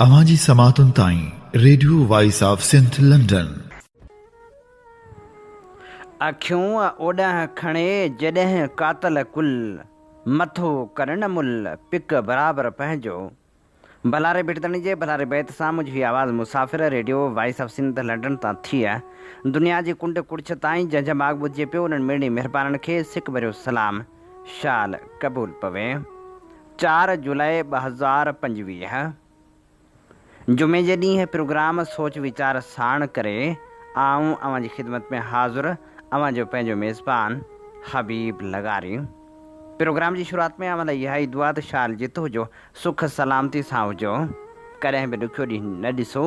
اوهان جي سماعتن تائين radio voice of Sindh London. اکيون اوڏانهن کڻي جيڏنهن قاتل ڪل، مٿو ڪرڻ مل، پڪ برابر پنهنجو. ڀلاري ڀٽ-ڌڻي جي ڀلاري بيت سان منهنجي هي آواز مسافر radio voice of Sindh London تان ٿي دنيا جي ڪنڊ ڪڙڇ تائين جنهن جنهن ماڳ ٻڌجي پيو انهن مڙني مهربانن کي سڪ ڀريو سلام شال قبول پوي. چار جولاء 2025 جمعي جي ڏينهن پروگرام سوچ ويچار ساڻ ڪري آئون اوهان جي خدمت ۾ حاضر اوهان جو پنهنجو ميزبان حبيب لغاري. پروگرام جي شروعات ۾ اوهان لاء اها ئي دعا ته شال جت هجو سک سلامتي سان هجو ڪڏهن به ڏکيو ڏينهن نه ڏسو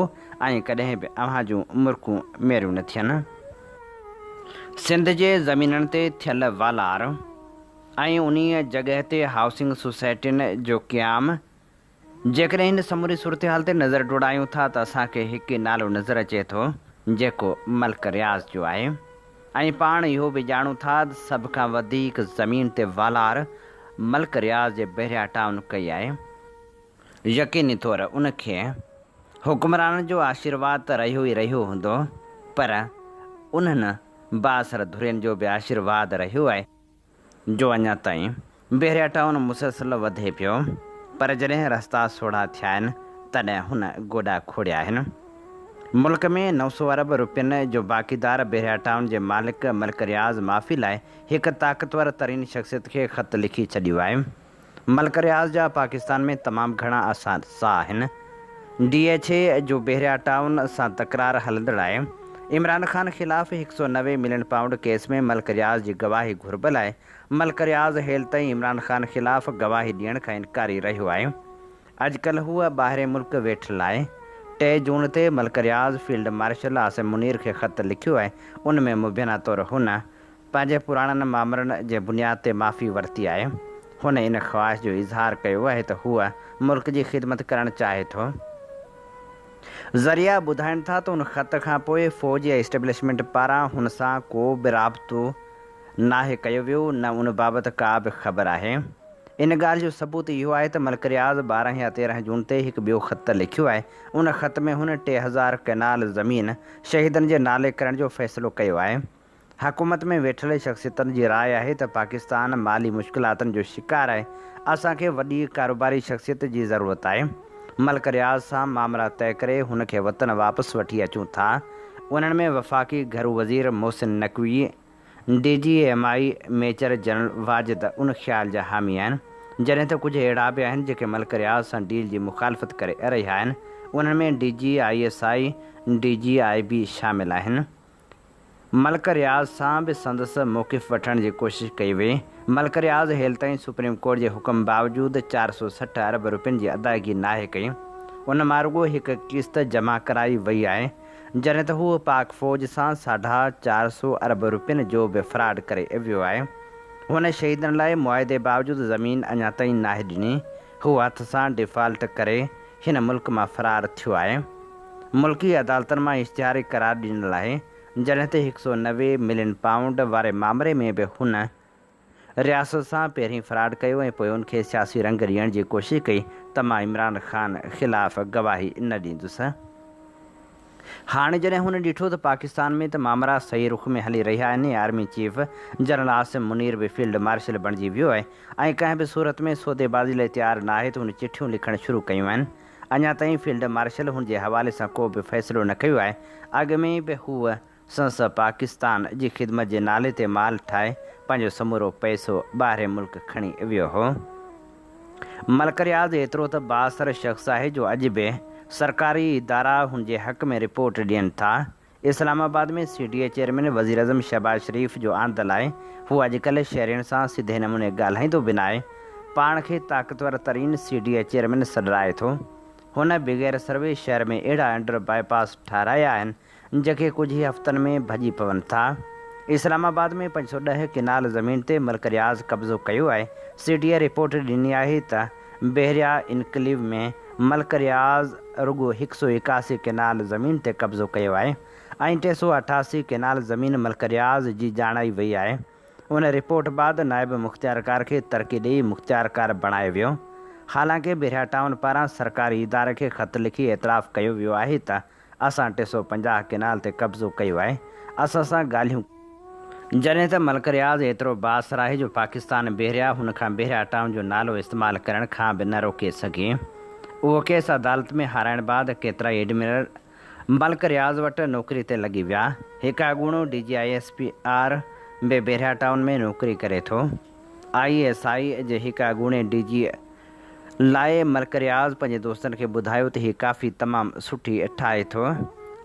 ۽ ڪڏهن به اوهان جون مرڪون ميريون نه ٿين. سنڌ جي زمينن تي ٿيل والار. ۽ انهيء جڳهه تي هائوسنگ سوسائٽين جو قيام، جيڪڏهن هن سموري صورتحال تي نظر ڊوڙايون ٿا ته اسان کي هڪ ئي نالو نظر اچي ٿو جيڪو ملڪ رياض جو آهي ۽ پاڻ اهو به ڄاڻون ٿا ته سڀ کان وڌيڪ زمين تي والار ملڪ رياض جي بحريا ٽائون ڪئي آهي. يقيني طور ان کي حڪمرانن جو آشيرواد ته رهيو ئي رهيو هوندو پر انهن بااثر ڌرين جو به آشيرواد رهيو آهي. جو اڃا تائين بحريا ٽائون مسلسل وڌي پيو، پر جڏهن رستا سوڙها ٿيا آهن، تڏهن هن گوڏا کوڙيا آهن. ملڪ ۾ 900 ارب روپين جو باقيدار بحريا ٽائون جي مالڪ ملڪ رياض معافي لاء هڪ طاقتور ترين شخصيت کي خط لکي ڇڏيو آهي. ملڪ رياض جا پاڪستان ۾ تمام گهڻا اثاثا آهن. ڊي ايڇ اي جو بحريا ٽائون سان تڪرار هلندڙ آهي. عمران خان خلاف 190 million pound case ۾ Malik Riaz جي گواهي گهربل آهي. ملڪ رياض هيل تائين عمران خان خلاف گواهي ڏيڻ کان انڪاري رهيو آهي. اڄڪلهه هو ٻاهرين ملڪ ويٺل آهي. ٽي جون تي ملڪ رياض فيلڊ مارشل عاصم منير کي خط لکيو آهي، ان ۾ مبينا طور هن پنهنجي پراڻن مامرن جي بنياد تي معافي ورتي آهي. هن ان خواهش جو اظهار ڪيو آهي ته هو ملڪ جي خدمت ڪرڻ چاهي ٿو. ذريعا ٻڌائين ٿا ته ان خط کان پوء فوج يا اسٽيبلشمينٽ پاران هن سان ڪو به رابطو ناهي ڪيو ويو نه ان بابت ڪا به خبر آهي. ان ڳالهه جو ثبوت اهو آهي ته ملڪ رياض 12 يا 13 جون تي هڪ ٻيو خط لکيو آهي. ان خط ۾ هن 3000 ڪئنال زمين شهيدن جي نالي ڪرڻ جو فيصلو ڪيو آهي. حڪومت ۾ ويٺل شخصيتن جي راء آهي ته پاڪستان مالي مشڪلاتن جو شڪار آهي، اسان کي وڏي ڪاروباري شخصيت جي ضرورت آهي، ملڪ رياض سان مامرا طئي ڪري هن کي وطن واپس وٺي اچون ٿا، انهن ۾ وفاقي گهرو وزير Mohsin Naqvi, D G M I major general Wajid ان خيال جا حامي آهن، جڏهن ته ڪجهه اهڙا به آهن جيڪي ملڪ رياض سان ڊيل جي مخالفت ڪري رهيا آهن، انهن ۾ D G I S I, D G I B شامل آهن. ملڪ رياض سان به سندس موقف وٺڻ جي ڪوشش ڪئي وئي. ملڪ رياض هيل تائين سپريم ڪورٽ جي حڪم باوجود 460 ارب روپين جي ادائگي ناهي ڪئي. ان مان رڳو هڪ قسط جمع ڪرائي وئي آهي. جڏهن ته هو پاڪ فوج سان ساڍا چار سو ارب روپين جو به فراڊ ڪري ويو آهي. هن شهيدن لاء معاهدي باوجود زمين اڃا تائين ناهي ڏني. هو هٿ سان ڊيفالٽ ڪري هن ملڪ مان فرار ٿيو آهي. ملڪي عدالتن مان اشتهاري قرار ڏنل آهي، جڏهن ته 190 ملين پائونڊ واري مامري ۾ به هن رياست سان پهرين فراڊ ڪيو ۽ پوء ان کي سياسي رنگ ڏيڻ جي ڪوشش ڪئي ته مان عمران خان خلاف گواهي نه ڏيندس. هاڻي جڏهن هن ڏٺو ته پاڪستان ۾ ته مامرا صحيح رخ ۾ هلي رهيا آهن ۽ army chief general Asim Munir به فيلڊ مارشل بڻجي ويو آهي ۽ ڪنهن به صورت ۾ سوديبازي لاء تيار ناهي ته هن چٺيون لکڻ شروع ڪيون آهن. اڃا تائين فيلڊ مارشل هن جي حوالي سان ڪو به فيصلو نه ڪيو آهي، اڳ ۾ به هو سنس پاڪستان جي خدمت جي نالي تي مال ٺاهي پنهنجو سمورو پئسو ٻاهرين ملڪ کڻي ويو هو. ملڪ رياض ايترو ته بااثر شخص آهي جو اڄ به سرڪاري ادارا هن جي حق ۾ رپورٽ ڏين ٿا. اسلام آباد ۾ سي ڊي اي چيئرمين وزيراعظم شهباز شريف جو آندل آهي، هو اڄڪلهه شهرين سان سڌي نموني ڳالهائيندو به ناهي، پاڻ کي طاقتور ترين سي ڊي اي چيئرمين سڏرائي ٿو. هن بغير سروي شهر ۾ اهڙا انڊر باء پاس ٺاهرايا آهن، جيڪي ڪجهه ئي هفتن ۾ ڀڄي پون ٿا. اسلام آباد ۾ 510 ڪينال زمين تي ملڪ رياض قبضو ڪيو آهي، سي ڊي اي رپورٽ ڏني آهي ته بحريا انڪليو ۾ ملڪ رياض رڳو 181 ڪينال زمين تي قبضو ڪيو آهي ۽ 388 ڪينال زمين ملڪ رياض جي ڄاڻائي وئي آهي. ان رپورٽ بعد نائب مختيارڪار کي ترقي ڏئي مختيارڪار بڻايو ويو. حالانڪه بحريا ٽائون پاران سرڪاري اداري کي خط لکي اعتراف ڪيو ويو آهي ته اسان 350 ڪينال تي قبضو ڪيو آهي، اسان سان ڳالهيون. جڏهن ته ملڪ رياض ايترو بااثر آهي جو پاڪستان بحريا هن کان بحريا ٽائون جو نالو استعمال ڪرڻ کان به نه روڪي سگهي. اهو ڪيس عدالت ۾ هارائڻ بعد ڪيترائي ايڊمرل ملڪ رياض وٽ نوڪري تي لڳي ويا. هڪ اڳوڻو D G I S P R به بحريا ٽائون ۾ نوڪري ڪري ٿو. I S I جي هڪ اڳوڻي ڊي جي لاء ملڪ رياض پنهنجي دوستن کي ٻڌايو ته هي ڪافي تمام سٺي ٺاهي ٿو.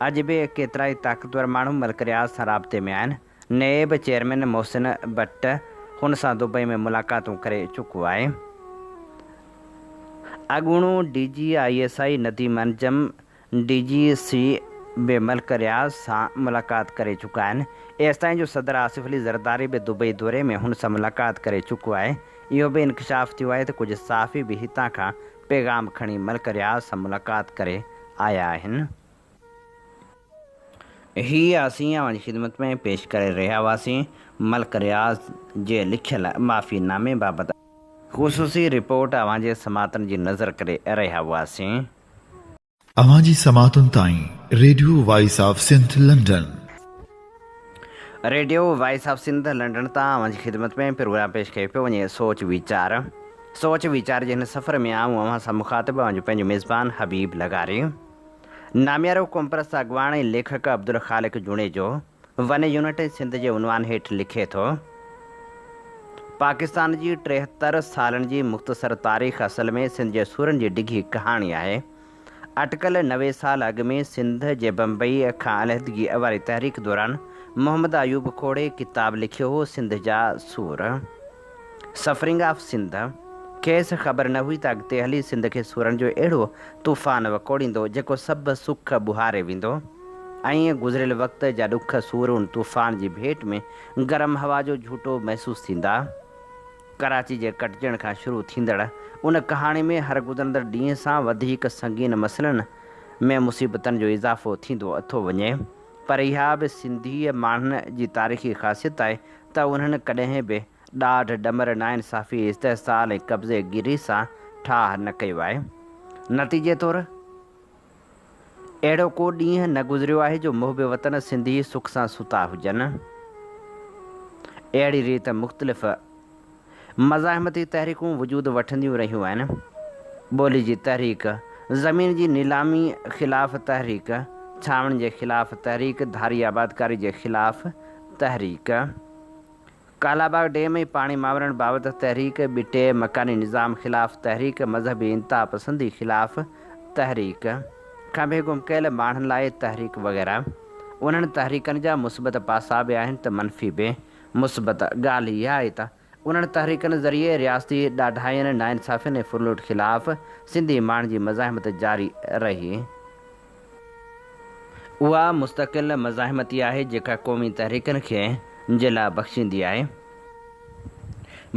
اڄ به ڪيترائي طاقتور ماڻهو ملڪ رياض سان رابطي ۾ آهن. نيب چيئرمين محسن بٽ هن سان دبئي ۾ ملاقاتون ڪري چڪو آهي. اڳوڻو D G I S I Nadeem Anjum D G C به ملڪ رياض سان ملاقات ڪري چڪا آهن. ايستائين جو صدر آصف علي زرداري به دبئي دوري ۾ هن سان ملاقات ڪري چڪو آهي. اهو به انڪشاف ٿيو آهي ته ڪجهه صحافي به هتان کان پيغام کڻي ملڪ رياض سان ملاقات ڪري آيا آهن. هي اسين اوهان جي خدمت ۾ پيش ڪري رهيا هئاسين ملڪ رياض جي لکيل معافي نامي بابت خصوصي رپورٽ اوهان جي سماعتن جي نظر ڪري رهيا هئاسين. اوهان جي سماعتن تائين radio voice of Sindh London. Radio voice of Sindh London تان اوهان جي خدمت ۾ پروگرام پيش ڪيو پيو وڃي سوچ ويچار سوچ ويچار جي هن سفر ۾ آئون اوهان سان مخاطب اوهان جو پنهنجو ميزبان حبيب لغاري ناميارو قومپرست اڳواڻ ۽ ليکڪ عبدالخالق جوڻيجو ون يونٽ ۽ سنڌ جي عنوان هيٺ لکي ٿو، پاڪستان جي 73 سالن جي مختصر تاريخ اصل ۾ سنڌ جي سورن جي ڊگهي ڪهاڻي آهي. اٽڪل 90 سال اڳ ۾ سنڌ جي بمبئي کان علحدگيء واري تحريڪ دوران محمد ايوب کوڙي ڪتاب لکيو هو سنڌ جا سور، Suffering of Sindh. کيس خبر نه هئي ته اڳتي هلي سنڌ کي سورن جو اهڙو طوفان وڪوڙيندو جيڪو سڀ سک ٻهاري ويندو. ائين گذريل وقت جا ڏک سور ان طوفان جي ڀيٽ ۾ گرم هوا جو جهوٽو محسوس ٿيندا. ڪراچي جي ڪٽجڻ کان شروع ٿيندڙ ان ڪهاڻي ۾ هر گذرندڙ ڏينهن سان وڌيڪ سنگين مسئلن ۾ مصيبتن جو اضافو ٿيندو ٿو وڃي. پر اها به سنڌي ماڻهن جي تاريخي خاصيت آهي ته انهن ڪڏهن به ڏاڍ، ڏمر، ناانصافي، استحصال ۽ قبضي گيري سان ٺاهه نه ڪيو آهي. نتيجي طور اهڙو ڪو ڏينهن نه گذريو آهي جو محب وطن سنڌي سک سان ستا هجن. اهڙي ريت مختلف مزاحمتي تحريڪون وجود وٺنديون رهيون آهن. ٻولي جي تحريڪ، زمين جي نيلامي خلاف تحريڪ، ڇانوڻين جي خلاف تحريڪ، ڌاري آبادڪاري جي خلاف تحريڪ، ڪالاباغ ڊيم ۽ پاڻي مامرن بابت تحريڪ، ٻٽي مڪاني نظام خلاف تحريڪ، مذهبي انتهاپسندي خلاف تحريڪ، کنڀي گم ڪيل ماڻهن لاء تحريڪ وغيره. انهن تحريڪن جا مثبت پاسا به آهن ته منفي به. مثبت ڳالهه اها آهي ته انهن تحريڪن ذريعي رياستي ڏاڍاين، ناانصافين ۽ ڦرلوٽ خلاف سنڌي ماڻهن جي مزاحمت جاري رهي. اها مستقل مزاحمت ئي آهي جيڪا قومي تحريڪن کي جلا بخشيندي آهي.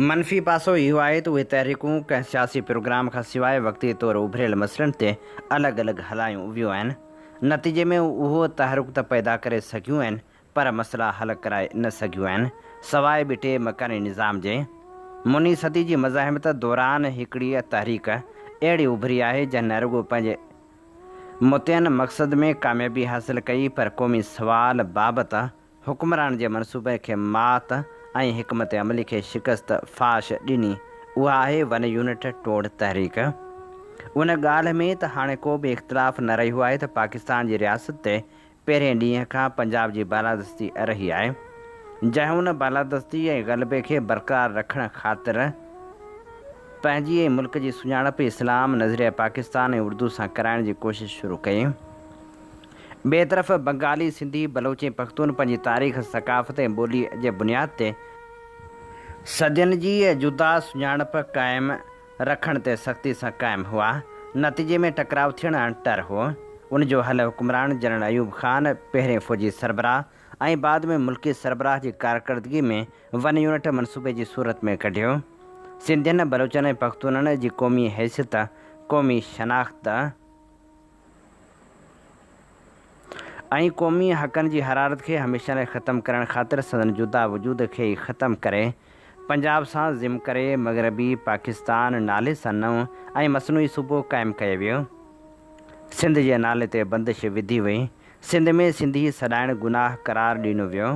منفي پاسو اهو آهي ته اهي تحريڪون ڪنهن سياسي پروگرام کان سواء وقتي طور اڀريل مسئلن تي الڳ الڳ هلايون ويون آهن. نتيجي ۾ اهو تحرڪ ته پيدا ڪري سگهيون آهن پر مسئلا حل ڪرائي نه سگهيون آهن، سواء ٻٽي مڪاني نظام جي. مني صدي جي مزاحمت دوران هڪڙي تحريڪ اهڙي اڀري آهي، جنهن نه رڳو پنهنجي متعين مقصد ۾ ڪاميابي حاصل ڪئي، پر قومي سوال بابت حڪمران جي منصوبي کي مات ۽ حڪمت عملي کي شڪست فاش ڏني، اها آهي ون يونٽ ٽوڙ تحريڪ. ان ڳالهه ۾ ته هاڻي ڪو به اختلاف نه رهيو آهي ته پاڪستان جي رياست تي پهرين ڏينهن کان پنجاب جي بالادستي رهي آهي، جنهن ان بالادستي ۽ غلبي کي برقرار رکڻ خاطر پنهنجي ۽ ملڪ جي سڃاڻپ اسلام، نظريه پاڪستان ۽ اردو سان ڪرائڻ جي ڪوشش شروع ڪئي. ٻئي طرف بنگالي، سنڌي، بلوچ ۽ پختون پنهنجي تاريخ، ثقافت ۽ ٻولي جي بنياد تي صدين جي جدا سڃاڻپ قائم رکڻ تي سختي سان قائم هئا. نتيجي ۾ ٽڪراء ٿيڻ اڻٽر هو. ان جو حل حڪمران جنرل ايوب خان پهرين فوجي سربراهه ۽ بعد ۾ ملڪي سربراهه جي ڪارڪردگي ۾ ون يونٽ منصوبي جي صورت ۾ ڪڍيو. سنڌين، بلوچن ۽ پختونن جي قومي حيثيت، قومي شناخت ۽ قومي حقن جي حرارت کي هميشه لاء ختم ڪرڻ خاطر سندن جدا وجود کي ئي ختم ڪري پنجاب سان ضم ڪري مغربي پاڪستان نالي سان نئون ۽ مصنوعي صوبو قائم ڪيو ويو. سنڌ جي نالي تي بندش وڌي وئي. سنڌ ۾ سنڌي سڏائڻ گناهه قرار ڏنو ويو.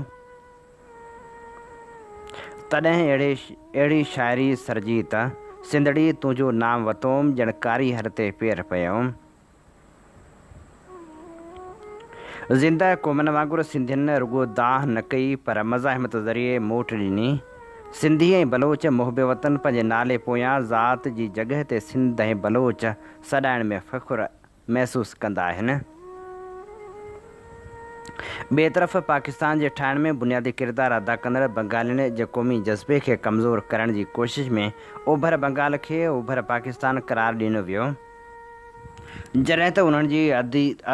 تڏهن اهڙي شاعري سرجي ته، سنڌڙي تنهنجو نام وتوم ڄڻ ڪاريهر تي پير پيوم. زنده قومن وانگر سنڌين رڳو دانهن نه ڪئي پر مزاحمت ذريعي موٽ ڏني. سنڌي ۽ بلوچ محب وطن پنهنجي نالي پويان ذات جي جڳهه تي سنڌ ۽ بلوچ سڏائڻ ۾ فخر محسوس ڪندا آهن. ٻئي طرف پاڪستان جي ٺاهڻ ۾ بنيادي ڪردار ادا ڪندڙ بنگالين جي قومي جذبي کي ڪمزور ڪرڻ جي ڪوشش ۾ اوڀر بنگال کي اوڀر پاڪستان قرار ڏنو ويو. جڏهن ته انهن جي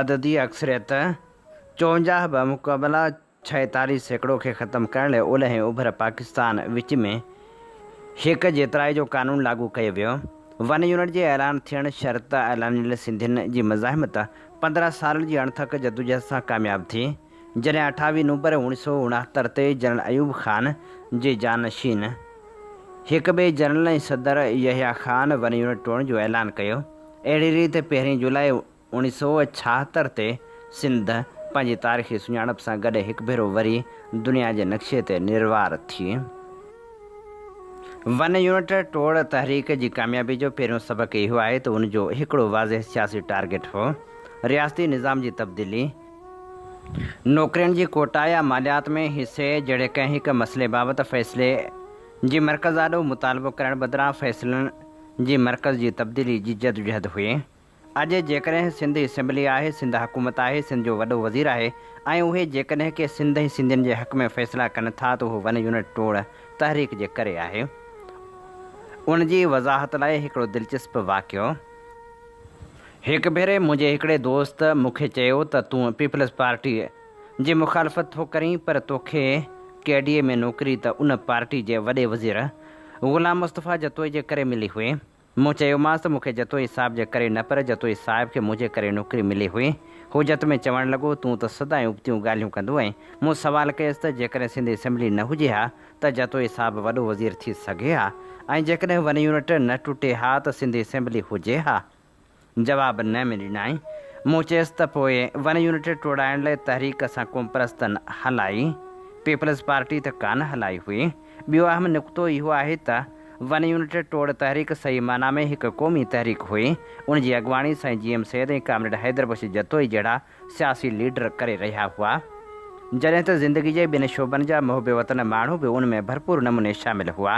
عددي اڪثريت 54 بمقابله 46% کي ختم ڪرڻ لاء اولهه ۽ اوڀر پاڪستان وچ ۾ هڪ جيترائي جو قانون لاڳو ڪيو ويو. ون يونٽ جي اعلان ٿيڻ شرط اعلانيل سنڌين جي مزاحمت 15 سالن جي اڻٿڪ جدوجهد سان ڪامياب ٿي، جڏهن 28 نومبر 1969 تي جنرل ايوب خان جي جانشين هڪ ٻئي جنرل ۽ صدر يحيٰ خان ون يونٽ ٽوڙڻ جو اعلان ڪيو. اهڙي ريت پهرين جولاء 1976 تي سنڌ پنهنجي تاريخي سڃاڻپ سان گڏ هڪ ڀيرو وري دنيا جي نقشي تي نروار ٿي. ون يونٽ ٽوڙ تحريڪ جي ڪاميابي جو پهريون سبق اهو آهي ته ان جو هڪڙو واضح سياسي ٽارگيٽ هو، رياستي نظام جي تبديلي، نوڪرين جي ڪوٽا يا ماليات ۾ حصي جهڙي ڪنهن هڪ مسئلي بابت فيصلي جي مرڪز آڏو مطالبو ڪرڻ بدران فيصلن جي مرڪز جي تبديلي جي جدوجهد هئي. اڄ جيڪڏهن سنڌ اسيمبلي آهي، سنڌ حڪومت آهي، سنڌ جو وڏو وزير آهي ۽ اهي جيڪڏهن ڪي سنڌ ۽ سنڌين جي حق ۾ فيصلا ڪن ٿا ته اهو ون يونٽ ٽوڙ تحريڪ جي ڪري آهي. ان جي وضاحت لاء هڪڙو دلچسپ واقعو. هڪ ڀيري منهنجي هڪڙي دوست مون کي چيو ته تون پيپلز پارٽيء جي مخالفت ٿو ڪرين پر توکي ڪي ڊي اي ۾ نوڪري ته ان پارٽي جي وڏي وزير غلام مصطفيٰ جتوئي جي ڪري ملي هئي. مون چيومانس ته مون کي جتوئي صاحب جي ڪري نه پر جتوئي صاحب کي منهنجي ڪري نوڪري ملي هئي. هو جت ۾ چوڻ لڳو تون ته سدائين ابتيون ڳالهيون ڪندو آهين. مون سوال ڪيس ته جيڪڏهن سنڌ اسيمبلي نه هجي ها ته جتوئي صاحب وڏو وزير ٿي سگهي ها ۽ جيڪڏهن ون يونٽ نه ٽٽي ها ته سنڌ اسيمبلي هجي ها؟ جواب نه ۾ ڏنائين. مون چيس ته پوء ون يونٽ ٽوڙائڻ لاء تحريڪ اسان قومپرستن هلائي، پيپلز پارٽي ته ڪانه هلائي هئي. ٻيو اهم نقطو اهو آهي ته ون يونٽ ٽوڙ تحريڪ صحيح معنيٰ ۾ هڪ قومي تحريڪ هئي. ان جي اڳواڻي سائين جي ايم سيد ۽ ڪامريڊ حيدر بخش جتوئي جهڙا سياسي ليڊر ڪري رهيا هئا، جڏهن ته زندگي جي ٻين شعبن جا محب وطن ماڻهو به ان ۾ ڀرپور نموني شامل هئا.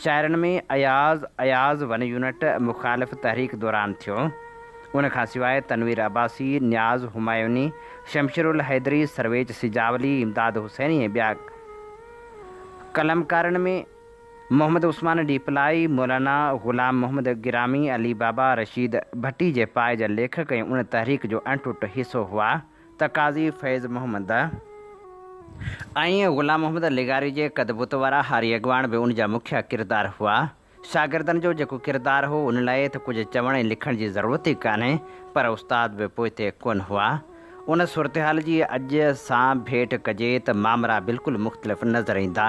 شاعرن ۾ اياز اياز ون يونٽ مخالف تحريڪ دوران ٿيو. ان کان سواء تنوير عباسي، نياز همايوني، شمشيرالحيدري، سرويچ سجاولي، امداد حسيني ۽ ٻيا قلمڪارن ۾، محمد عثمان ڏيپلائي، مولانا غلام محمد گرامي، علي بابا رشيد ڀٽي جي پائي جا ليکڪ ۽ ان تحريڪ جو اڻٽٽ حصو هئا ته قاضي فيض محمد ۽ غلام محمد لغاري جي قد بت وارا هاري اڳواڻ به ان جا مکيه ڪردار هئا. شاگردن جو جيڪو ڪردار هو ان لاء ته ڪجهه چوڻ ۽ لکڻ جي ضرورت ئي ڪانهي پر استاد به پوئتي ڪونه هئا. ان صورتحال جي اڄ سان ڀيٽ ڪجي ته مامرا بلڪل مختلف نظر ايندا.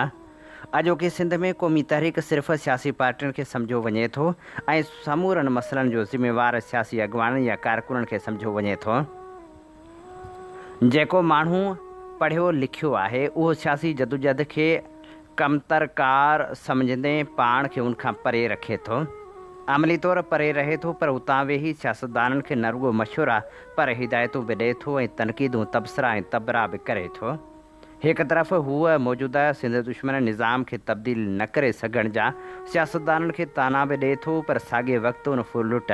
اڄوڪي سنڌ ۾ قومي تحريڪ صرف سياسي پارٽين کي سمجهيو وڃي ٿو ۽ سمورن مسئلن جو ذميوار سياسي اڳواڻن يا ڪارڪنن کي سمجهيو وڃي ٿو. جيڪو ماڻهو پڙهيو لکيو آهي اهو سياسي جدوجهد کي ڪمتر ڪار سمجهندي پاڻ کي ان کان پري رکي ٿو. عملي طور پري رهي ٿو پر اتان ويهي سياستدانن کي نه رڳو مشورا پر هدايتون به ڏئي ٿو ۽ تنقيدون، تبصرا ۽ تبرا به ڪري ٿو. هڪ طرف هو موجوده سنڌ دشمن نظام کي تبديل نه ڪري سگهڻ جا سياستدانن کي طعنا به ڏئي ٿو پر ساڳئي وقت ان ڦرلٽ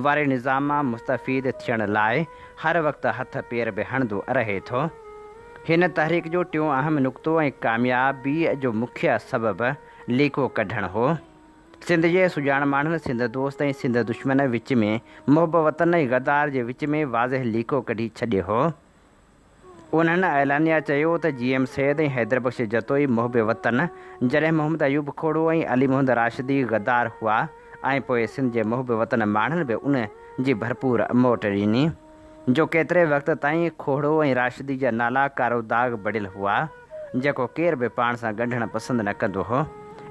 واري نظام مان مستفيد ٿيڻ لاء هر وقت هٿ پير به هڻندو رهي ٿو. هن تحريڪ جو ٽيون اهم نقطو ۽ ڪاميابيء جو مکيه سبب ليڪو ڪڍڻ هو. سنڌ جي سڄاڻ ماڻهن سنڌ دوست ۽ سنڌ دشمن وچ ۾ محب وطن ۽ غدار جي وچ ۾ واضح ليڪو ڪڍي ڇڏيو هو. انهن اعلانيه چيو ته جي ايم سيد ۽ حيدر بخش جتوئي محب وطن، جڏهن محمد ايوب کوڙو ۽ علي محمد راشدي غدار هئا ۽ پوء سنڌ جي محب وطن ماڻهن به ان جي ڀرپور موٽ ڏني، جو ڪيتري وقت تائين کوڙو ۽ راشدي جا نالا ڪارو داغ بڻيل هئا، جيڪو ڪير به پاڻ سان ڳنڍڻ پسند نه ڪندو هو.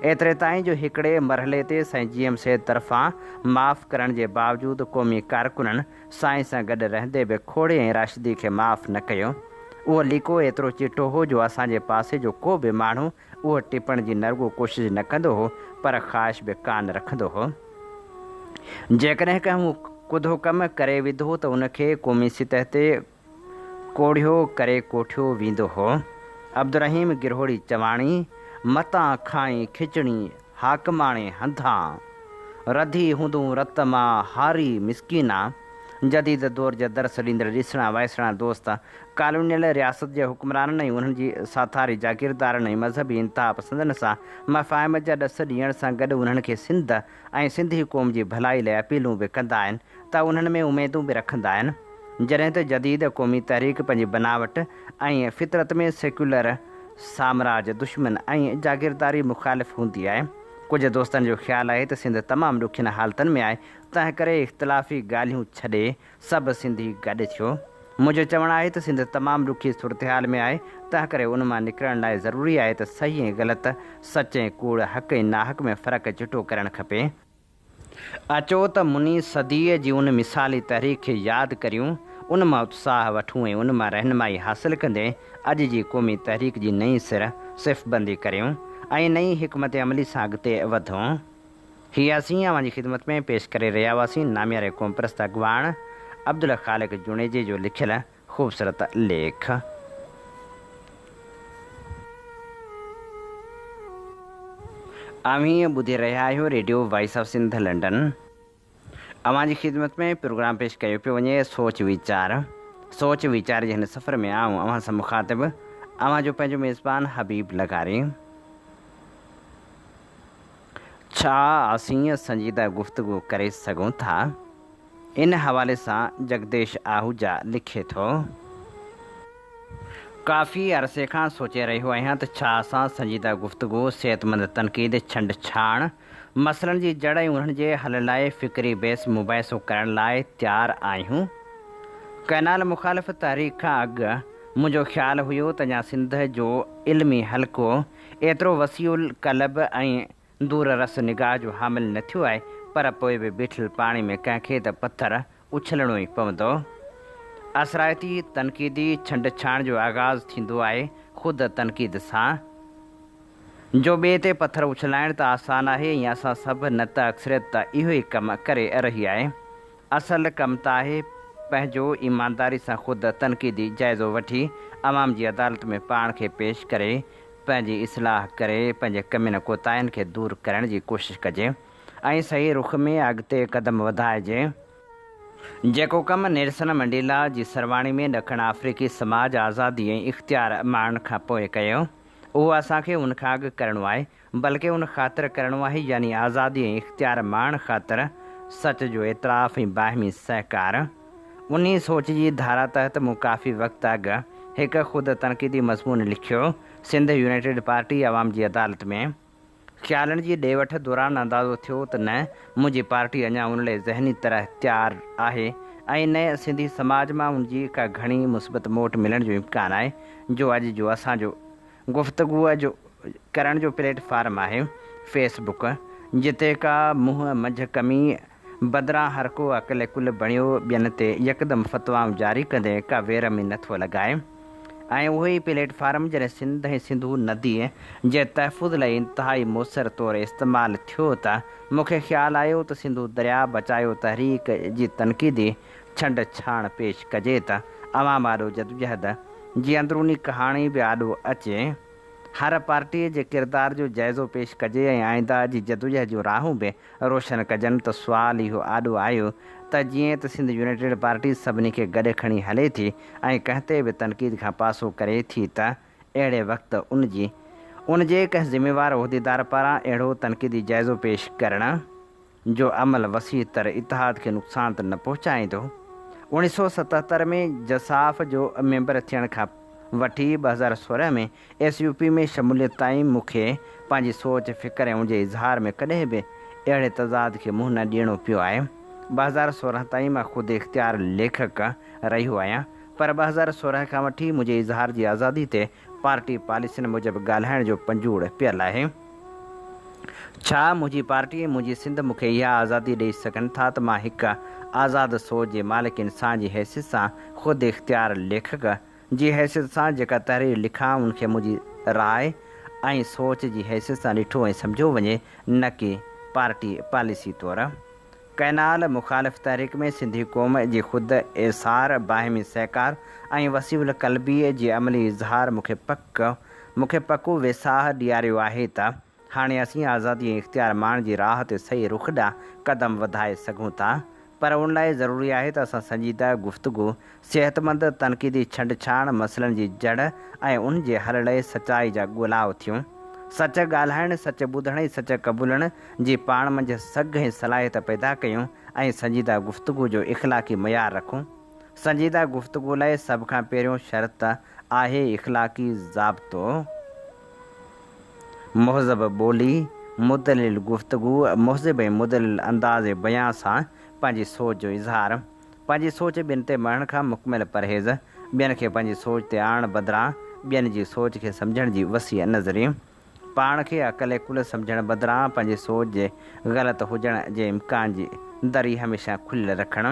ايتري تائين جو هڪڙي مرحلي تي سائين جي ايم سيد طرفان معاف ڪرڻ جي باوجود قومي ڪارڪنن سائين سان گڏ رهندي به کوڙي ۽ راشدي کي معاف نه ڪيو. اهو ليڪو ايترو چٽو هو جو اسان جي پاسي جو ڪو به ماڻهو اهو ٽپڻ جي نه رڳو ڪوشش نه ڪندو هو پر خواهش به ڪانه رکندو هو. جيڪڏهن ڪنهن اهو ڪڌو ڪم ڪري وڌو ته ان کي قومي سطح تي ڪوڙهيو ڪري ڪوٺيو ويندو هو. عبدالرحيم گرهوڙي چواڻي، متان کائين کچڻي حاڪماڻي هنڌان، رڌي هوندون رت مان هاري مسڪينا. جديد دور جا درس ڏيندڙ ڏسڻا وائسڻا دوست، ڪالونيل رياست جي حڪمرانن ۽ انهن جي ساٿاري جاگيردارن ۽ مذهبي انتهاپسندن سان مفاهمت جا ڏس ڏيڻ سان گڏ انهن کي سنڌ ۽ سنڌي قوم جي ڀلائي لاء اپيلون به ڪندا آهن ته انهن ۾ اميدون به رکندا آهن. جڏهن ته جديد قومي تحريڪ پنهنجي بناوٽ ۽ فطرت ۾ سيڪيولر، سامراج دشمن ۽ جاگيرداري مخالف هوندي آهي. ڪجهه دوستن جو خيال آهي ته سنڌ تمام ڏکين حالتن ۾ آهي، تنهنڪري اختلافي ڳالهيون ڇڏي سڀ سنڌي گڏ ٿيو. منهنجو چوڻ آهي ته سنڌ تمام ڏکي صورتحال ۾ آهي، تنهنڪري ان مان نڪرڻ لاء ضروري آهي ته صحيح ۽ غلط، سچ ۽ ڪوڙ، حق ۽ ناحق ۾ فرق چٽو ڪرڻ کپي. اچو ته مني صديء جي ان مثالي تحريڪ کي ياد ڪريون، ان مان اتساهه وٺون ۽ ان مان رهنمائي حاصل ڪندي اڄ جي قومي تحريڪ جي نئين سر صف بندي ڪريون ۽ نئين حڪمت عملي سان اڳتي وڌون. هي اسين اوهان جي خدمت ۾ پيش ڪري رهيا هئاسين نامياري قومپرست اڳواڻ عبدالخالق جوڻيجي جو لکيل خوبصورت ليک. اوهين ٻڌي رهيا آهيو radio voice of Sindh London. اوهان جي خدمت ۾ پروگرام پيش ڪيو پيو وڃي سوچ ويچار. سوچ ويچار جي هن سفر ۾ آئون اوهان سان مخاطب اوهان جو پنهنجو ميزبان حبيب لغاري. ڇا اسين سنجيده گفتگو ڪري سگهون ٿا؟ ان حوالي سان جگديش آهوجا لکي ٿو. ڪافي عرصي کان سوچي رهيو آهيان ته ڇا اسان سنجيده گفتگو، صحتمند تنقيد، ڇنڊ ڇاڻ، مسئلن جي جڙ ۽ انهن جي حل لاء فڪري بحث مباحثو ڪرڻ لاء تيار آهيون؟ ڪئنال مخالف تحريڪ کان اڳ منهنجو خيال هيو ته اڃا سنڌ جو علمي حلقو ايترو وسيع القلب ۽ دور رس نگاهه جو حامل نه ٿيو آهي، پر پوء به بيٺل پاڻي ۾ ڪنهن کي ته پٿر اڇلڻو ئي پوندو. اثرائتي تنقيدي ڇنڊ ڇاڻ جو آغاز ٿيندو آهي خود تنقيد سان. جو ٻئي تي پٿر اڇلائڻ ته آسان آهي ۽ اسان سڀ نه ته اڪثريت ته اهو ئي ڪم ڪري رهي آهي. اصل ڪم ته آهي پنهنجو ايمانداري سان خود تنقيدي جائزو وٺي عوام جي عدالت ۾ پاڻ کي پيش ڪري پنهنجي اصلاح ڪري پنهنجي ڪمين ڪوتاهين کي دور ڪرڻ جي ڪوشش ڪجي ۽ صحيح رخ ۾ اڳتي قدم وڌائجي. جيڪو ڪم نيلسن منڊيلا جي سرواڻي ۾ ڏکڻ آفريڪي سماج آزادي ۽ اختيار ماڻڻ کان پوء ڪيو، اهو اسان کي ان کان اڳ ڪرڻو آهي، بلڪه ان خاطر ڪرڻو آهي يعني آزادي ۽ اختيار ماڻڻ خاطر سچ جو اعتراف ۽ باهمي سهڪار. انهي سوچ جي ڌارا تحت مون ڪافي وقت اڳ هڪ خود تنقيدي مضمون لکيو، سنڌ يونائيٽيڊ پارٽي عوام جي عدالت ۾. خيالن جي ڏي وٺ دوران اندازو ٿيو ته نه منهنجي پارٽي اڃا ان لئي ذهني طرح تيار آهي ۽ نه سنڌي سماج مان ان جي ڪا گهڻي مثبت موٽ ملڻ جو امڪان آهي جو اڄ جو اسان جو گفتگوء جو ڪرڻ جو پليٽ فارم آهي فيس بڪ جتي ڪا منهن منجهه ڪمي بدران هر ڪو عقل ڪل بڻيو ٻين تي يڪدم فتوائون جاري ڪندي ڪا ويرم ئي نٿو لڳائي ۽ اهو ئي پليٽ فارم جڏهن سنڌ ۽ سنڌو نديء جي تحفظ لاء انتهائي موثر طور استعمال ٿيو ته مون کي خيال آيو ته سنڌو درياء بچايو تحريڪ جي تنقيدي ڇنڊ ڇاڻ پيش ڪجي ته عوام آڏو جدوجهد جي اندروني ڪهاڻي به آڏو اچي. هر پارٽيء جي ڪردار جو جائزو پيش ڪجي ۽ آئنده جي جدوجهد جون راهون به روشن ڪجن ته سوال اهو آڏو آيو ته جيئن ته سنڌ يونائيٽيڊ پارٽي سڀني کي گڏ کڻي هلي ٿي ۽ ڪنهن تي به تنقيد کان پاسو ڪري ٿي ته اهڙي وقت ان جي ان جي ڪنهن ذميوار عهديدار پاران اهڙو تنقيدي جائزو پيش ڪرڻ جو عمل وسيع تر اتحاد کي نقصان ته نه پهچائيندو. 1977 ۾ جساف جو ميمبر ٿيڻ کان وٺي 2016 ۾ ايس يو پي ۾ شموليت تائين مون کي پنهنجي سوچ، فڪر ۽ ان جي اظهار ۾ ڪڏهن به اهڙي تضاد کي منهن نه ڏيڻو پيو آهي. 2016 تائين مان خود اختيار ليکڪ رهيو آهيان پر 2016 کان وٺي منهنجي اظهار جي آزادي تي پارٽي پاليسين موجب ڳالهائڻ جو پنجوڙ پيل آهي. ڇا منهنجي پارٽي ۽ منهنجي سنڌ مون کي اها آزادي ڏئي سگهن ٿا ته مان هڪ آزاد سوچ جي مالڪ انسان جي حيثيت سان خود اختيار ليکڪ جي حيثيت سان جيڪا تحرير لکان ان کي منهنجي راء ۽ سوچ جي حيثيت سان ڏٺو ۽ سمجهيو وڃي نه ڪي پارٽي پاليسي طور. ڪئنال مخالف تحريڪ ۾ سنڌي قوم جي خود ايثار، باهمي سهڪار ۽ وسيع القلبيء جي عملي اظهار مون کي پڪ مون کي پڪو ويساهه ڏياريو آهي ته هاڻي اسين آزادي ۽ اختيار ماڻڻ جي راهه تي صحيح رخ ڏانهن قدم وڌائي سگهون ٿا پر ان لاء ضروري آهي ته اسان سنجيده گفتگو، صحتمند تنقيدي ڇنڊڇاڻ، مسئلن جي جڙ ۽ ان جي حل لئه سچائي جا ڳولائو ٿيون. سچ ڳالهائڻ، سچ ٻڌڻ ۽ سچ قبولڻ جي پاڻ منجهه سگهه ۽ صلاحيت پيدا ڪيون ۽ سنجيده گفتگو جو اخلاقي معيار رکون. سنجيده گفتگو لاء سڀ کان پهريون شرط آهي اخلاقي ضابطو. مهذب ٻولي، مدلل گفتگو، مهذب ۽ مدلل انداز بيان سان پنهنجي سوچ جو اظهار. پنهنجي سوچ ٻين تي مڙهڻ کان مڪمل پرهيز، ٻين کي پنهنجي سوچ تي آڻڻ بدران ٻين جي سوچ کي سمجهڻ جي وسيع نظري. پاڻ کي عقل ڪل سمجهڻ بدران پنهنجي سوچ جي غلط هجڻ جي امڪان جي دري هميشه کليل رکڻ.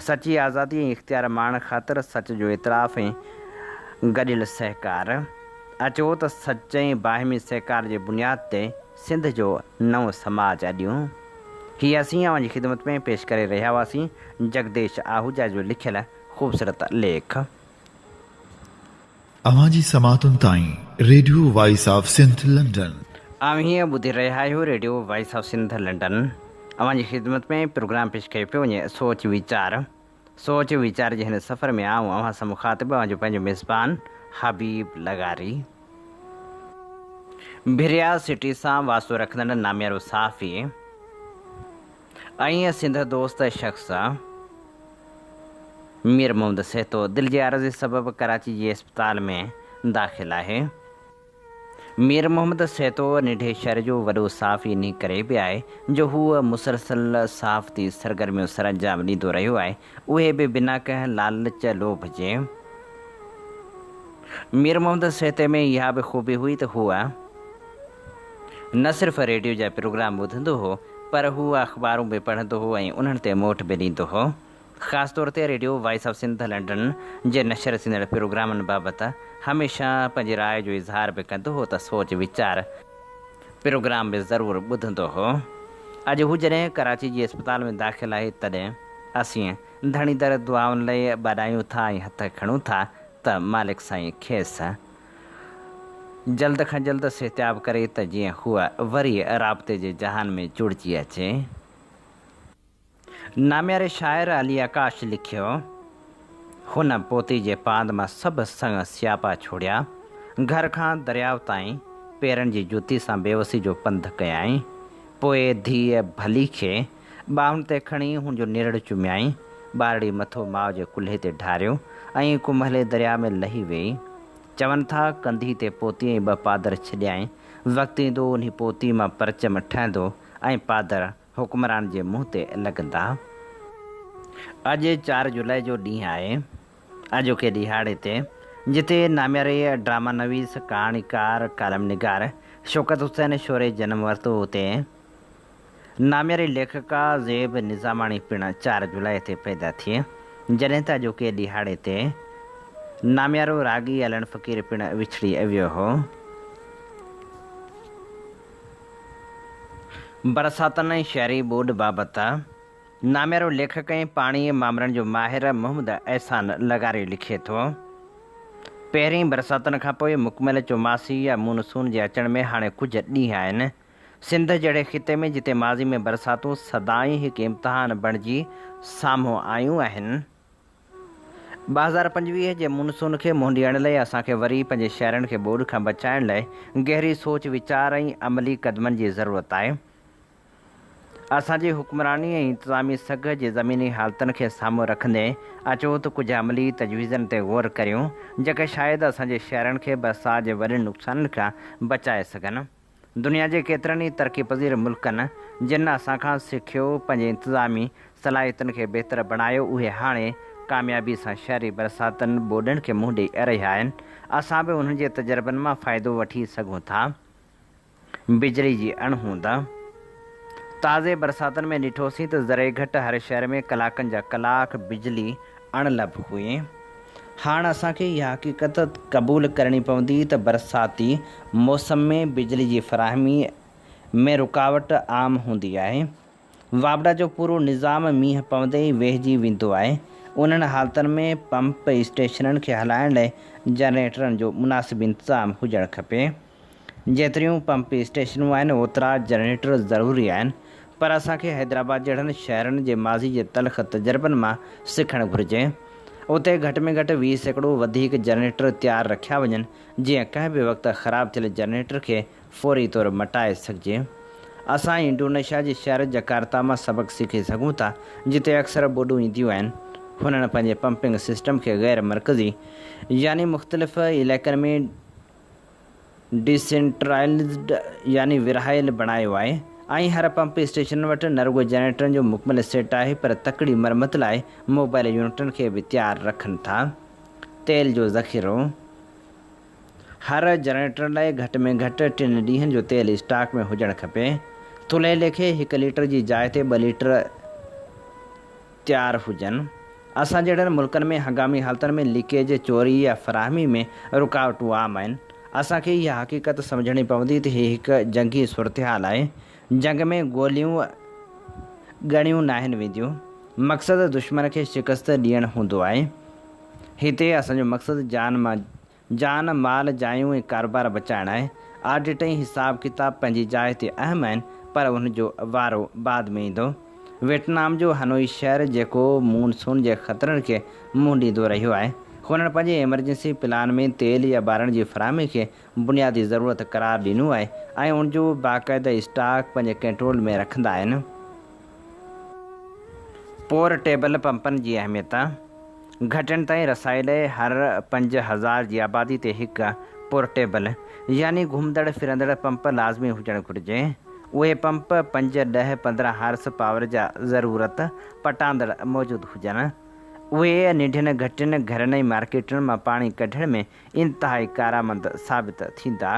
سچي آزادي ۽ اختيار ماڻڻ خاطر سچ جو اعتراف ۽ گڏيل سهڪار. اچو ته سچ ۽ باهمي سهڪار جي بنياد تي سنڌ جو نئون سماج اڏيون. هي اسين اوهان جي خدمت ۾ پيش ڪري رهيا هئاسين جگديش آهوجا جو لکيل خوبصورت ليک. اوهان جي سماعتن تائين radio voice of Sindh London. اوهين ٻڌي رهيا آهيو radio voice of Sindh London. اوهان جي خدمت ۾ پروگرام پيش ڪيو پيو وڃي سوچ ويچار. سوچ ويچار جي هن سفر ۾ آئون اوهان سان مخاطب اوهان جو پنهنجو ميزبان حبيب لغاري. ڀريا سٽي سان واسطو رکندڙ ناميارو صحافي ۽ سنڌ دوست شخص مير محمد سهتو دل جي عارضي سبب ڪراچي جي اسپتال ۾ داخل آهي. مير محمد سهتو ننڍي شهر جو وڏو صحافي انهي ڪري به آهي جو هو مسلسل صحافتي سرگرميون سرانجام ڏيندو رهيو آهي، اهي به بنا ڪنهن لالچ لوڀ جي. مير محمد سهتي ۾ اها به خوبي هئي ته هو نه صرف ريڊيو جا پروگرام ٻڌندو هو پر هو اخبارون به پڙهندو هو ۽ انهن تي موٽ به ڏيندو هو. خاص طور تي radio voice of Sindh London جي نشر ٿيندڙ پروگرامن بابت هميشه پنهنجي راء جو اظهار به ڪندو هو ته سوچ ويچار پروگرام به ضرور ٻڌندو هو. اڄ هو جڏهن ڪراچي جي اسپتال ۾ داخل آهي تڏهن اسين ڌڻي در دعائن لئه ٻاڏايون ٿا ۽ هٿ کڻون ٿا ته مالڪ سائين کيس جلد کان جلد صحتياب ڪري ته جيئن هو وري رابطي جي جهان ۾ جڙجي اچي. نامياري شاعر علي آڪاش لکيو، هن پوتي جي پاند مان سڀ سڱ سياپا ڇوڙيا، گهر کان درياء تائين پيرن جي جوتي سان بيوسي جو پنڌ ڪيائين، پوء ڌيء ڀلي کي ٻانهن تي کڻي هن جو نرڙ چميائين، ٻارڙي مٿو ماء جي ڪلهي تي ڍاريو ۽ ڪمهلي درياء ۾ لهي ويئي. چون ٿا ڪنڌي تي پوتي ۽ ٻه پادر ڇڏيائين، وقت ايندو انهي پوتي مان پرچم ٺهندو ۽ پادر حڪمران جي منهن تي لڳندا. اڄ چار جولاء جو ڏينهن آهي. اڄوڪي ڏهاڙي تي جتي نامياري ڊراما نويس، ڪهاڻيڪار، ڪالم نگار شوڪت حسين شوري جنم ورتو اتي نامياري ليکڪا زيب نظاماڻي پڻ چار جولاء تي پيدا ٿي. جڏهن ته اڄوڪي ڏهاڙي تي ناميارو راڳي علڻ فقير پڻ وڇڙي ويو هو. برساتن ۽ شهري ٻوڏ بابت ناميارو ليکڪ ۽ پاڻي مامرن جو ماهر محمد احسان لغاري لکي ٿو، پهرين برساتن کانپوء مڪمل چوماسي يا مون سون جي اچڻ ۾ هاڻي ڪجهه ڏينهن آهن. سنڌ جهڙي خطي ۾ جتي ماضي ۾ برساتون سدائين هڪ امتحان بڻجي سامهون آيون آهن، 2025 جي مون سون کي منهن ڏيڻ لئه اسان کي وري پنهنجي شهرن کي ٻوڏ کان بچائڻ لئه گهري سوچ ويچار ۽ عملي قدمن جي ضرورت آهي. اسان جي حڪمراني ۽ انتظامي سگهه جي زميني حالتن کي سامهون رکندي اچو ته ڪجهه عملي تجويزن تي غور ڪريون جيڪي شايد اسان جي شهرن کي برسات جي وڏن نقصانن کان بچائي سگهن. دنيا جي ڪيترن ئي ترقي پذير ملڪن جن اسان کان سکيو، پنهنجي انتظامي صلاحيتن کي بهتر بڻايو، اهي هاڻي ڪاميابي سان شهري برساتن، ٻوڏن کي منهن ڏئي رهيا آهن. اسان به انهن جي تجربن مان فائدو وٺي سگهون ٿا. بجلي جي اڻهوند. تازي برساتن ۾ ڏٺوسين ته ذري گهٽ هر شهر ۾ ڪلاڪن جا ڪلاڪ بجلي اڻلڀ هئي. هاڻ اسان کي اها حقيقت قبول ڪرڻي پوندي ته برساتي موسم ۾ بجلي جي فراهمي ۾ رڪاوٽ عام هوندي آهي. واپڊا جو پورو نظام مينهن پوندي ئي ويهجي ويندو آهي. انهن حالتن ۾ پمپ اسٽيشنن کي هلائڻ لاء جنريٽرن جو مناسب انتظام هجڻ کپي. جيتريون پمپ اسٽيشنون آهن اوترا جنريٽر ضروري آهن پر اسان کي حيدرآباد جهڙن شهرن جي ماضي جي تلخ تجربن مان سکڻ گهرجي. اتي گهٽ ۾ گهٽ 20% وڌيڪ جنريٽر تيار رکيا وڃن جيئن ڪنهن به وقت خراب ٿيل جنريٽر کي فوري طور مٽائي سگهجي. اسان انڊونيشيا جي شهر جڪارتا مان سبق سکي سگهون ٿا، جتي اڪثر ٻوڏون اينديون آهن. هنن پنهنجي پمپنگ سسٽم کي غير مرڪزي يعني مختلف علائقن ۾ ڊيسينٽرلائيزڊ يعني ورهايل بڻايو آهي ۽ هر پمپ اسٽيشن وٽ نه رڳو جنريٽرن جو مڪمل سيٽ آهي پر تڪڙي مرمت لاء موبائل يونٽن کي به تيار رکن ٿا. تيل جو ذخيرو. هر جنريٽر لاء گهٽ ۾ گهٽ ٽن ڏينهن جو تيل اسٽاڪ ۾ هجڻ کپي. ٿلهي ليکي هڪ ليٽر جي جاء تي ٻه ليٽر تيار هجن. اسان جهڙن ملڪن ۾ هنگامي حالتن ۾ ليڪيج، چوري يا فراهمي ۾ رڪاوٽون عام آهن. اسان کي اها حقيقت سمجهڻي پوندي ته هي هڪ جنگي صورتحال آهي. جنگ ۾ گوليون ڳڻيون ناهن وينديون. مقصد دشمن کي شڪست ڏيڻ هوندو آهي. هتي اسان جو مقصد جان مان جان، مال، جايون ۽ ڪاروبار بچائڻ آهي. آڊٽ ۽ حساب ڪتاب پنهنجي جاء تي اهم آهن پر ان جو وارو بعد ۾ ايندو. ويٽنام جو هنوئي شهر جيڪو مون سون جي خطرن کي منهن ڏيندو رهيو آهي، هنن پنهنجي ايمرجنسي پلان ۾ تيل يا ٻارڻ جي فراهمي کي بنيادي ضرورت قرار ڏنو آهي ۽ ان جو باقاعده اسٽاڪ پنهنجي ڪنٽرول ۾ رکندا آهن. پور ٽيبل پمپن جي اهميت، گهٽين تائين رسائي لاء هر 5000 جي آبادي تي هڪ پورٽيبل يعني گهمندڙ ڦرندڙ پمپ لازمي هجڻ گهرجي. اهي پمپ پنج، ڏهه، 15 هارس پاور جا ضرورت پٽاندڙ موجود هجن. اهي ننڍين گهٽين، گهرن ۽ مارڪيٽن مان پاڻي ڪڍڻ ۾ انتهائي ڪارآمد ثابت ٿيندا.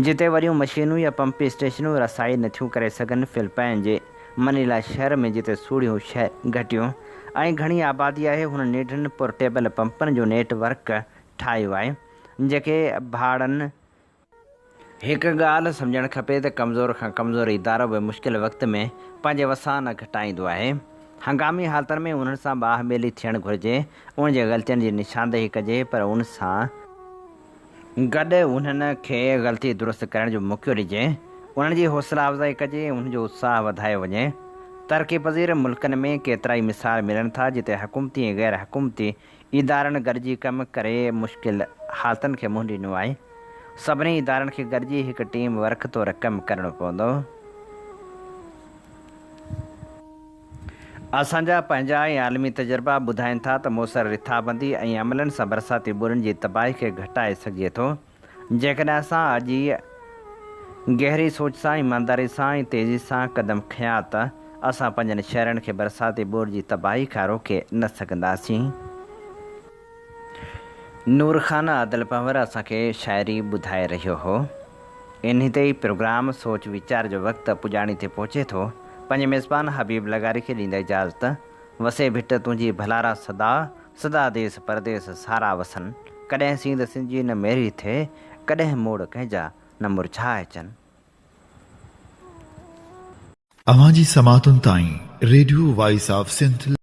جتي وڏيون مشينون يا پمپ اسٽيشنون رسائي نٿيون ڪري سگهن، فلپائن جي منيلا شهر ۾ جتي سوڙهيون گهٽيون ۽ گهڻي آبادي آهي، هن ننڍن پورٽيبل پمپن جو نيٽ ورڪ ٺاهيو آهي، جيڪي ڀاڙن، هڪ ڳالهه سمجهڻ کپي ته ڪمزور کان ڪمزور ادارو به مشڪل وقت ۾ پنهنجي وسان نه گهٽائيندو آهي. هنگامي حالتن ۾ انهن سان ٻانهه ٻيلي ٿيڻ گهرجي، انهن جي غلطين جي نشاندهي ڪجي پر ان سان گڏ انهن کي غلطي درست ڪرڻ جو موقعو ڏجي، انهن جي حوصلا افزائي ڪجي ۽ انهن جو اتساهه وڌايو وڃي. ترقي پذير ملڪن ۾ ڪيترائي مثال ملن ٿا جتي حڪومتي ۽ غير حڪومتي ادارن گڏجي ڪم ڪري مشڪل حالتن کي منهن ڏنو آهي. سڀني ادارن کي گڏجي هڪ ٽيم ورڪ طور ڪم ڪرڻو پوندو. اسان جا پنهنجا ۽ عالمي تجربا ٻڌائين ٿا ته موثر رٿابندي ۽ عملن سان برساتي ٻوڏن جي تباهي کي گهٽائي سگهجي ٿو. جيڪڏهن اسان اڄ ئي گهري سوچ سان، ايمانداري سان ۽ تيزي سان قدم کنيا ته اسان پنهنجن شهرن کي برساتي ٻوڏ جي تباهي کان روڪي نه سگهنداسين. نور خان عادل پنهور اسان کي شاعري ٻڌائي رهيو هو. انهي تي ئي پروگرام سوچ ويچار جو وقت پڄاڻي تي پهچي ٿو. پنهنجي ميزبان حبيب لغاري کي ڏيندا اجازت. وسي ڀٽ تنهنجي ڀلارا سدا، سدا ديس پرديس سارا وسن. ڪڏهن سينڌ سنجي نه ميري ٿئي، ڪڏهن موڙ ڪنهن جا نه مرجهائجن. اوهان جي سماعتن تائين ريڊيو وائس آف سنڌ.